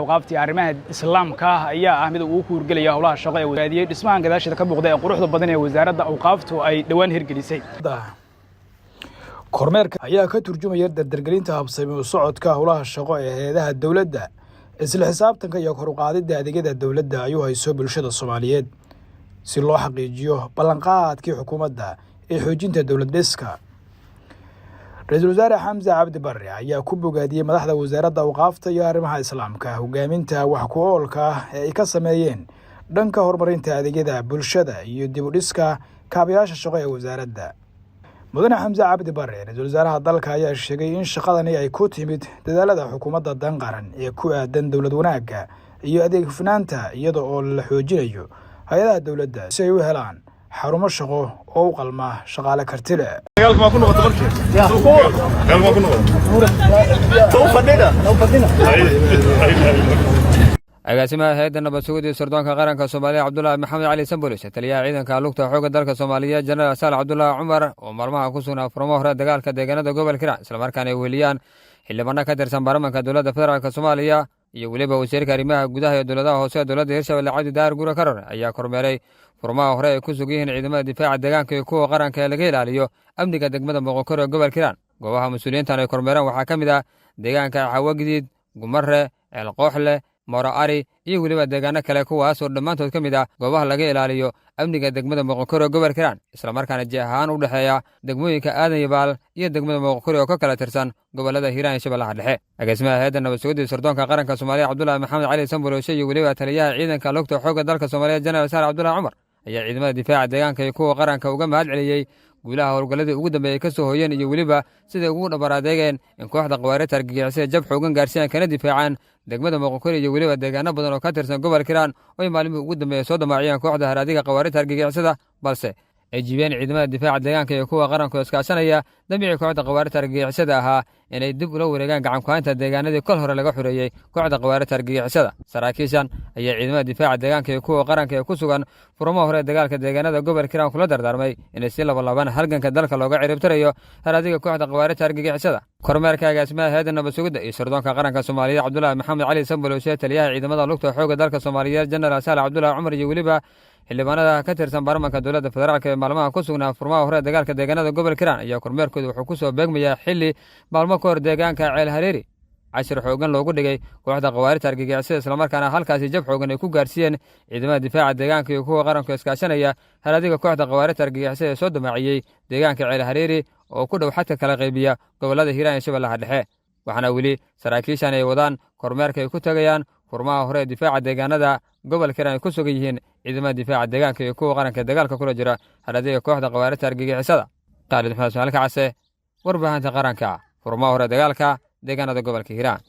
Awqaaftii arrimaha Islaamka ah ayaa ah mid uu ku hurgelaya howlaha shaqo ee wadaadiyey dhismahan gadaasheeda ka muuqda ee quruxda badan ee Wasaaradda Awqaaftu ay dhowaan hirgelisay. Kormeerka ayaa ka turjumaya dardargelinta habsami u socodka howlaha shaqo ee hay'adaha dowladda, isla xisaabtanka iyo kor u qaadidda adeegyada dowladda ay u hayso bulshada Soomaaliyeed, si loo xaqiijiyo ballanqaadkii xukuumadda ee xoojinta dowlad dhiska. Ra-iisul Wasaare Xamse Cabdi Barre ayaa ku bogaadiyey madaxda Wasaaradda Awqaafta iyo Arrimaha Islaamka hogaaminta wax ku oolka ah ee ay ka sameeyeen dhanka horumarinta adeegyada bulshada iyo dib u dhiska kaabayaasha shaqo ee wasaaradda. Mudane Xamse Cabdi Barre, ra-iisul wasaaraha dalka, ayaa sheegay in shaqadani ay ku timid dadaalada xukuumadda Dan Qaran ee ku aadan dowlad wanaagga iyo adeeg hufnaanta, iyada oo la xoojinayo hay'adaha dowladda si ay u helaan xarumo shaqo oo u qalma shaqaale karti leh. Dagaalka maa ku noqota markii? Dagaalka maa ku noqota? Agaasimaha Hay'adda Nabad Sugidda iyo Sirdoonka Qaranka Soomaaliya, Cabdulaahi Maxamed Cali Sambolis, taliyaha ciidanka lugta xoogga dalka Soomaaliyeed, Jenaraal Saal Cabdulaahi Cumar, oo maalmaha ku sugnaa furmo hore dagaalka deegaanada gobolka Hiiraan, islamarkaana ay weheliyaan xildhibaano ka tirsan baarlamaanka Dowladda Federaalka Soomaaliya iyo weliba wasiirka arrimaha gudaha ee dowladaha hoose ee dowladda Hirshabelle, Cabdi Daahir Gure Karar, ayaa kormeeray furmaha hore ay ku sugan yihiin ciidamada difaaca deegaanka iyo kuwa qaranka ee laga ilaaliyo amniga degmada Moqokor ee gobolka Hiiraan. Goobaha mas'uuliyiintan ay kormeereen waxaa ka mid ah deegaanka Xawagdiid, Gumare, Ceelqooxle, Moro Ari iyo weliba deegaano kale, kuwaas oo dhammaantood ka mid ah goobaha laga ilaaliyo amniga degmada Moqokori ee gobolka Hiiraan, islamarkaana ji ahaan u dhexeeya degmooyinka Aadan Yabaal iyo degmada Moqokori oo ka kala tirsan gobollada Hiiraan iyo Shabeellaha Dhexe. Agaasimaha Hay'adda Nabad Sugidda iyo Sirdoonka Qaranka Soomaaliya, Cabdulaahi Maxamed Cali Samboloshe, iyo weliba taliyaha ciidanka lugta xoogga dalka Soomaaliya, Jenaraal Saar Cabdulaahi Cumar, ayaa ciidamada difaaca deegaanka iyo kuwa qaranka uga mahad celiyey guulaha howlgalladii ugu dambeeyey ka soo hoyeen iyo weliba siday ugu dhabar adeegeen in kooxda khawaarijta argagixisada jab xoogan gaarsiiyaan, kana difaacaan degmada Moqokori iyo weliba deegaano badan oo ka tirsan gobolka Hiiraan, oo ay maalmihii ugu dambeeyey soo damaaciyeen kooxda haraadiga khawaarijta argagixisada, balse ay jibiyeen ciidamada difaaca deegaanka iyo kuwa qaranku iskaashanaya dambicii kooxda khawaarijta argagixisada ahaa inay dib ula wareegaan gacankuhaynta deegaanadii kol hore laga xoreeyey kooxda khawaarijta argagixisada. Saraakiishan ayaa ciidamada difaaca deegaanka iyo kuwa qaranka ee ku sugan furmaha hore dagaalka deegaanada gobolka Hiiraan kula dardaarmay inay si labalaabaan halganka dalka looga ciribtirayo haraadiga kooxda khawaarijta argagixisada. Kormeerka agaasimaha Hay'adda Nabad Sugidda iyo Sirdoonka Qaranka Soomaaliyeed, Cabdulaahi Maxamed Cali Sambolowshe, taliyaha ciidamada lugta xoogga dalka Soomaaliyeed, Jenaraal Saale Cabdulaahi Cumar, iyo weliba xildhibaanada ka tirsan baarlamaanka dowladda federaalka ee maalmaha ku sugnaa furmaha hore dagaalka deegaanada gobolka Hiiraan ayaa kormeerkooda wuxuu ku soo beegmayaa xilli maalmo ka hor deegaanka Ceel Hareeri cashir xoogan loogu dhigay kooxda khawaarijta argagixisada, islamarkaana halkaasi jab xoogan ay ku gaarsiiyeen ciidamada difaaca deegaanka iyo kuwa qaranku iskaashanaya haraadiga kooxda khawaarijta argagixisada ee soo damaaciyey deegaanka Ceel Hareeri oo ku dhow xadka kala qaybiya gobollada Hiiraan iyo Shabeellaha Dhexe. Waxaana weli saraakiishan ay wadaan kormeerka ay ku tegayaan furmaha hore ee difaaca deegaanada gobolka Hiiraan ay ku sugan yihiin ciidamada difaaca deegaanka iyo kuwa qaranka dagaalka kula jira haraadiga kooxda khawaarijta argagixisada. Khaalid Maxamed Ismaail Kacase, Warbaahinta Qaranka, furmaha hore dagaalka deegaanada gobolka Hiiraan.